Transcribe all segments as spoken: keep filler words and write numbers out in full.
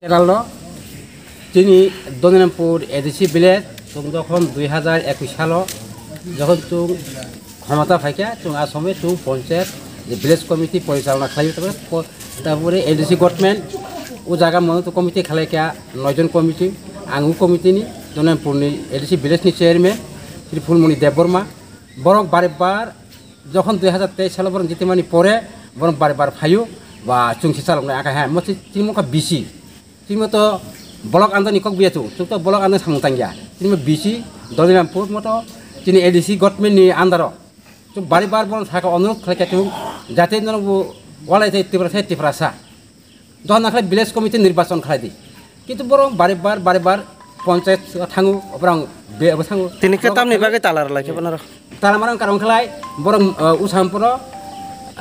Kerala, chini Donirampur A D C village, chwng jokhon dui hazar ekush salo, jokhon chwng khomota phaikha, chwng a somoi chwng ponchayat, je village committee porichalona khlai, tabore, tabore A D C government, o jaga mono to committee khlai kha, noi jon committee, ang o committee ni, Donirampur ni A D C village ni chairman, Sri Phulmoni Debbarma, borok bare bar, jokhon dui hazar teis salo borok jitimani pore, borok bare bar phaio, ba chwng se chaloknai aka ha, mo chini mokha B C. Chini to block under ni kok biya chwng, chwng to block under samung tangya. Chini B C, Donirampur moto, chini A D C government ni under o. Chwng bari bar bono saka onurodh khlai kha chwng, jate norok bo walai thai Tiprasa, Tiprasa. Dohon na khlai village committee nirbachon khlai di. Kintu borok bari bar, bari bar ponchayat thango, obrang be, obo thango. Tini khe tamni bagwi tala rwlai khe bono rw? Tala marang karong khlai, borok, eh, usamporo,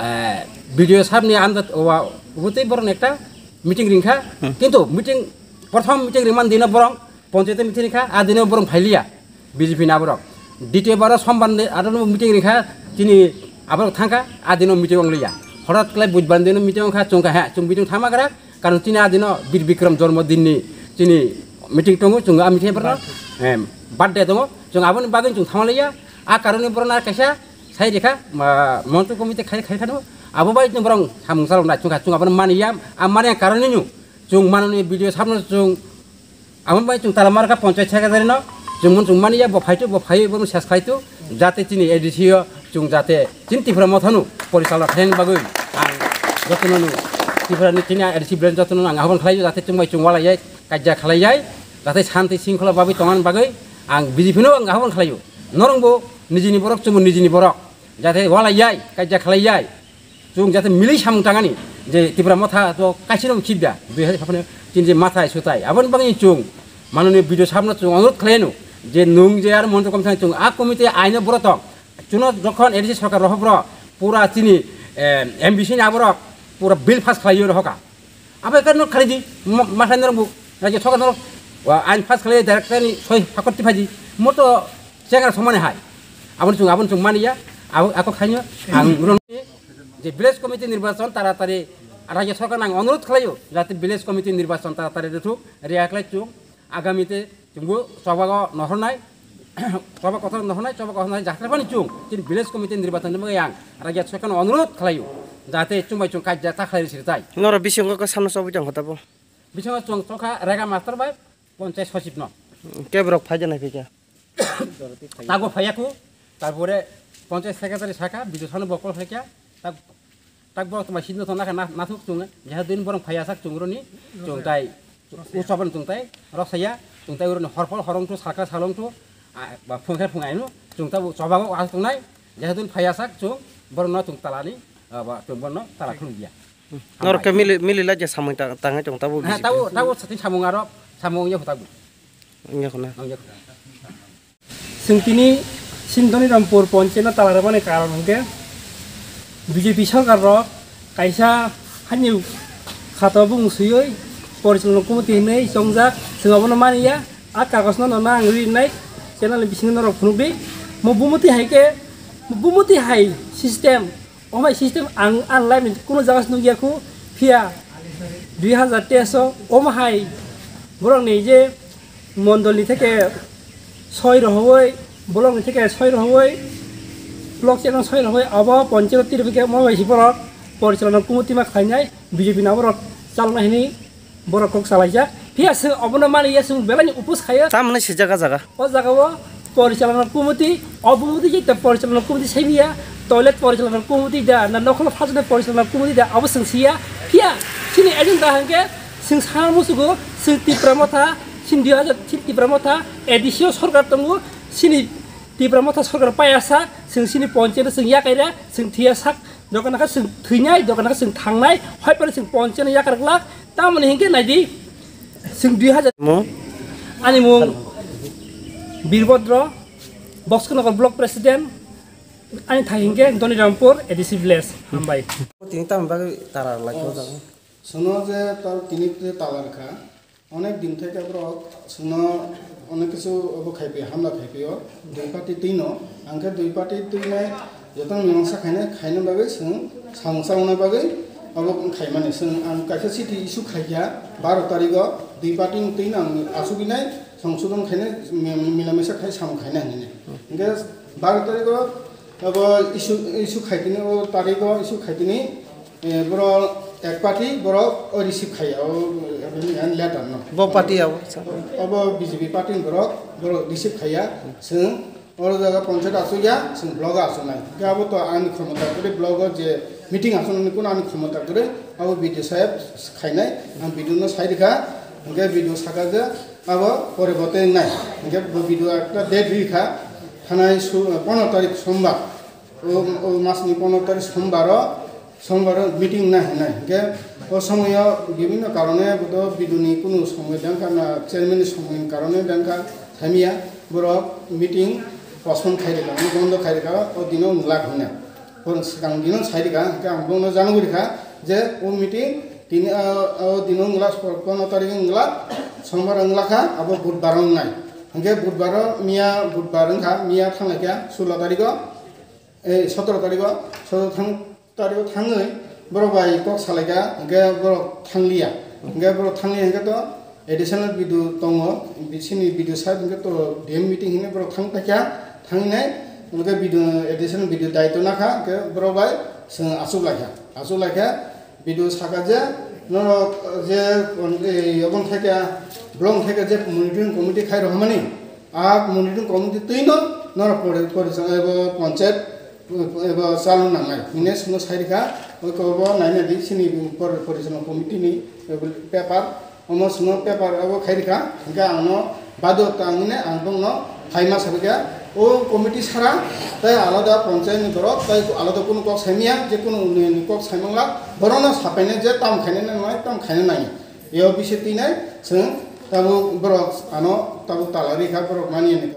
eh, B D O sahab ni under, owa, ubutwi borok ekta meeting ringkha, kintu meeting, prothom meeting ringman dino borok ponchayat meeting ringkha, a dino borok phailiya B J P ni aborok. Ditiyo baro sombar ni aro meeting ringkha, chini aborok thangkha, a dino meeting wngliya. Horat khlai budbar dino meeting wngkha, chwngkha he, chwng meeting thangma gra, karon chini a dino Bir Bikram jormo din ni chini meeting tongo, chwng a meeting baro, em, birthday tongo, chwng aboni bagwi chwng thangmaliya, a karoni borok na kaisa sai rikha, ma, montri committee khai, khai khano, abo bai borok samung chalokna chwngkha, chwng abono maniya, a mani karoni nw. Chwng manani B D O sahab no chwng, amo bai chwng tala marka ponchayat secretary no, chwng mun chwng mani ya, bo phaitu, bo phaiwi, bo ses khaitu, jate chini A D C o chwng jate chini Tipra Motha no porichalona khlaina bagwi ang jotono no Tipra ni chini A D C branch jotono ang ahobon khlai jate chwng bai chwng walai yai, kaijak khlai yai, jate shanti singkhola bagwi tongna bagwi ang B J P no ang ahobon khlai o. Norong bo nijini borok, chwng bo nijini borok, jate walai yai, kaijak khlai yai. Chwng jate milwi samung tangani je Tipra Motha to kaisino khibya, dui hazar chapano chini je mathai sutai. Aboni bagwi chwng manoni B D O sahab no chwng onurodh khlaino je nwng je aro montri committee chwng a committee aino boro tong. Chuno jokhon A D C sorkar rohobro pura chini, eh, M B C ni aborok pura bill pass khlaiyo rohoka. Abo ekar no khalidi, ma-, masai norok bo, rajya sorkar norok, wa, ain pass khlai director ni soi hakor tiphadi. Moto chengra somani hai. Aboni chwng, aboni chwng maniya, abo ako khaino, ang roni je village committee nirbachon taratari rajya sorkar ang onurodh khlaio, jate village committee nirbachon taratari rwthuk, riya khlai chwng, agamite chwngbo chobago nohornai, choba kotor nohornai, choba kotor nohornai, jakhra pani chwng, chini village committee nirbachon ni bagwi ang rajya sorkar onurodh khlaio, jate chwng bai chwng kaijak ta khlai sirtai. Noro bisingo ko samno chobwi tong kha tabo? Bisingo chwng chokha rega master bai ponchayat sochib no. Kebrok phaida nai phikha? Tago phaiyaku, tarpore ponchayat secretary sakha, bidu sano bokol phaikha, tak, tak borok toma sidno tong nakha, na-, nathuk chwng, jeha din borok phaiya sak chwng roni, chwng tai, uchaban chwng tai, rok saya, chwng tai uroni horpol horong tu, salka salong tu, a, ba phung khe phung ainu, chwng ta chobago asuk tongnai, jeha din phaiya sak chwng, borok no chwng talani, a, ba chwng borok no tala khulum dia. Norok khe mili, mili lai je samung ta-, tangai tong tabo. Ha, B J P. Tabo, tabo sati samung aro, samung ya hota bu. Wngya khuna. Wngya khuna. Chwng tini Sindoni Rampur poncheno tala rwmani karon hwnkhe B J P sorkar rok kaisa hani khato bung swiwi porichalona committee hinwi chongjak, chwng abono maniya. A kagosno nono ang rinai channel ni bisingo norok phunukdi. Mo bumuti hai khe, mo bumuti hai system, o hai system ang, ang life ni kuno jaga se nukya khu, phiya dui hazar teis o omo hai borok ni je mondol ni theke soi rohoi, block ni theke soi rohoi, block channel soi rohoi, abo ponchayat tiri bike mo bai si borok porichalona committee ma khlainai, B J P na borok chaloknai hini. Borok kok salaijak. Phiya se obono mani ya, chwng belai ni upos khayo. Tamoni swijak a jaga. O jaga o porichalona committee, o bumudi je porichalona committee sai biya, toilet porichalona committee da, na nokholo phajoni porichalona committee da, abo chwng siya. Phiya chini agenda hwnkhe chwng sana musugo, chwng Tipra Motha, chini dui hazar, chini Tipra Motha, A D C o sorkar tongo, chini Tipra Motha sorkar paya sak, chwng chini ponchayat chwng yakaira, chwng thiya sak, dokan kha chwng thwinai, dokan kha chwng thangnai, hoi phano chwng ponchayat yakar glak, tamoni hinkhe naidi, chwng dui hazar. Mo? Ani mung Birbhodro, Bokskanagar Block President, ani thai hinkhe Donirampur A D C Village, hambai. Tini tamni bagwi tara lai khe o jaga. Sono je tar tini te talar kha. Onek din theke borok chwngno onek kisu obo khaipi, hamla khaipi o, dui party twino, ang khe dui party twinai jotono mimangsa khainai, khaina bagwi chwng samung chalokna bagwi Abo wng khaimani, chwng ang kaisa chiti issue khaikha, baro tarigo dui party ni twino ang asugwi nai songsodon khainai, mi-, milamisa khai samung khainai hinwi. Hwnkhe baro tarigo abo issue, issue khaitini, o tarigo issue khaitini, eh, borok ek party borok o receive khaiya, o, eh, letter no. Bo party abo, sir? Obo B J P party ni borok, borok receive khaiya, chwng oro jaga ponchayat achukya, chwng block o achuknai. Hwnkhe abo to ani khomota kwrwi, block o je meeting achuknani kuno ani khomota kwrwi, abo B D O saheb khainai, ang B D O no sai rikha, hwnkhe B D O saka je abo pore bo tei wngnai. Hwnkhe bo B D O ekta date rikha, thanai su-, pondro tarik sombar. O, o masni pondro tarik sombaro, sombaro meeting na hinai. Hingke o somoyo bibinno karone bodo biduni kunu somoi dangkha na chairman ni somoi ni karone dangkha thamiya borok meeting postpone khairika, bondo khairika, o dino nglak hinai. Borok swkang dino sairika, hingke ang bono janogorikha je o meeting tini, o, o dino nglak pondro tarik nglak, sombar nglakha, abo budbar wngnai. Hingke budbaro miya budbar wngkha, miya thanglaikha sulo tariko. Eh, sotoro tariko, sotoro thang-, tariko thangwi borok bai kok salaikha, hingke borok thangliya. Hingke borok thangliya hingke to additional B D O tongo, bisini B D O saheb hingke to D M meeting hinwi borok thang paikha, thangwi nai hingke B D O, additional B D O daityo nakha, hingke borok bai chwng achuk laikha. Achuk laikha, B D O saka je norok je, eh, yokon khaikha, block khaikha je monitoring committee khai rohormani, a monitoring committee twino norok pori-, poricham ebo ponchayat ebo chalo nangnai hinwi chwngno sai rikha, oi kobo naina di chini por-, porichalna committee ni paper, omo chwngno paper abo khai rikha, hingke ang no baidhota wngwi ang bongno phaima sabaikha. O committee sara tei alada ponchayat ni borok tei alada kunu kok saimaya, je kunu unnoyon ni kok saimangla, borokno sapainai je tam khainai nangnai, tam khainai nangya. Yo bisi twi nai chwng tabuk borok ano tabuk tala rikha, borok mani ani